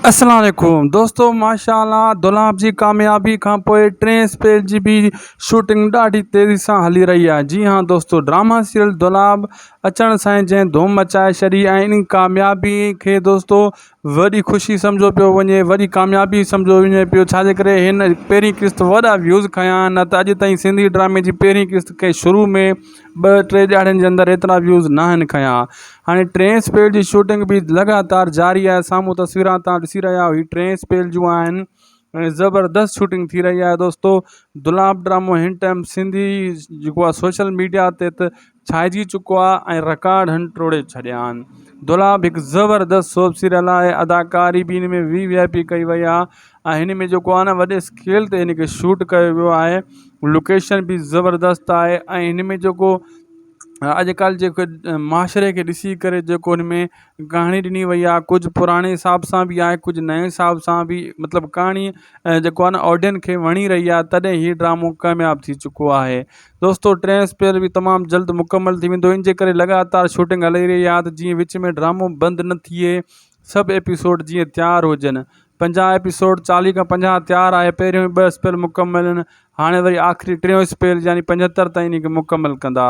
السلام عليڪم دوستو ماشاء الله دولاب جي ڪاميابي کان پوء ٽئين اسپيل جي به شوٽنگ ڏاڍي تيزي سان هلي رهي آهي جي ها دوستو ڊراما سيريل دولاب اچڻ سان جنهن ڌوم مچائي ڇڏي ۽ ان ڪاميابي کي دوستو وڏي خوشي سمجهو پيو وڃي وڏي ڪاميابي سمجهو وڃي پيو ڇاجي ڪري هن پهرين قسط وڏا ويوز کنيا نه ته اڄ تائين سنڌي ڊرامي جي پهرين قسط کي شروع ۾ ٻه ٽي ڏهاڙن جي اندر ايترا ويوز ناهن کنيا. هاڻي ٽئين اسپيل جي شوٽنگ به لڳاتار جاري آهي سامهون تصويران توهان ڏسي رهيا آهيو هي ٽئين اسپيل جون آهن ۽ زبردست شوٽنگ ٿي رهي آهي دوستو دولاب ڊرامو هن ٽائيم سنڌي جيڪو آهي سوشل ميڊيا تي ته ڇائجي چڪو آهي ۽ رڪارڊ هن ٽوڙي ڇڏيا آهن دولاب هڪ زبردست سوپ سيريل آهي اداڪاري به هن ۾ وي وي آء پي ڪئي وئي آهي ۽ هن ۾ جيڪو آهي نه وڏي اسڪيل تي هن کي شوٽ ڪيو ويو آهي لوڪيشن به زبردست آهي ۽ هن ۾ جيڪو اڄڪلهه جيڪو معاشري کي ڏسي ڪري جيڪو هن ۾ ڪهاڻي ڏني وئي آهي ڪجهه پراڻي حساب سان به آهي ڪجهه نئين حساب سان به مطلب ڪهاڻي جيڪو آهي نه آڊين کي وڻي رهي آهي تڏهن هي ڊرامو ڪامياب ٿي چڪو آهي دوستو ٽئين اسپيل به تمام جلد مڪمل ٿي ويندو ان جي ڪري لڳاتار شوٽنگ هلي رهي آهي ته جيئن وچ ۾ ڊرامو بند نه ٿئي سڀ ايپيسوڊ جيئن تيار هجن 50 ايپيسوڊ 40 کان 50 تيار آهي پهريون ٻه اسپيل مڪمل آهن هاڻي وري آخري ٽيون اسپيل يعني 75 تائين ان کي مڪمل ڪندا.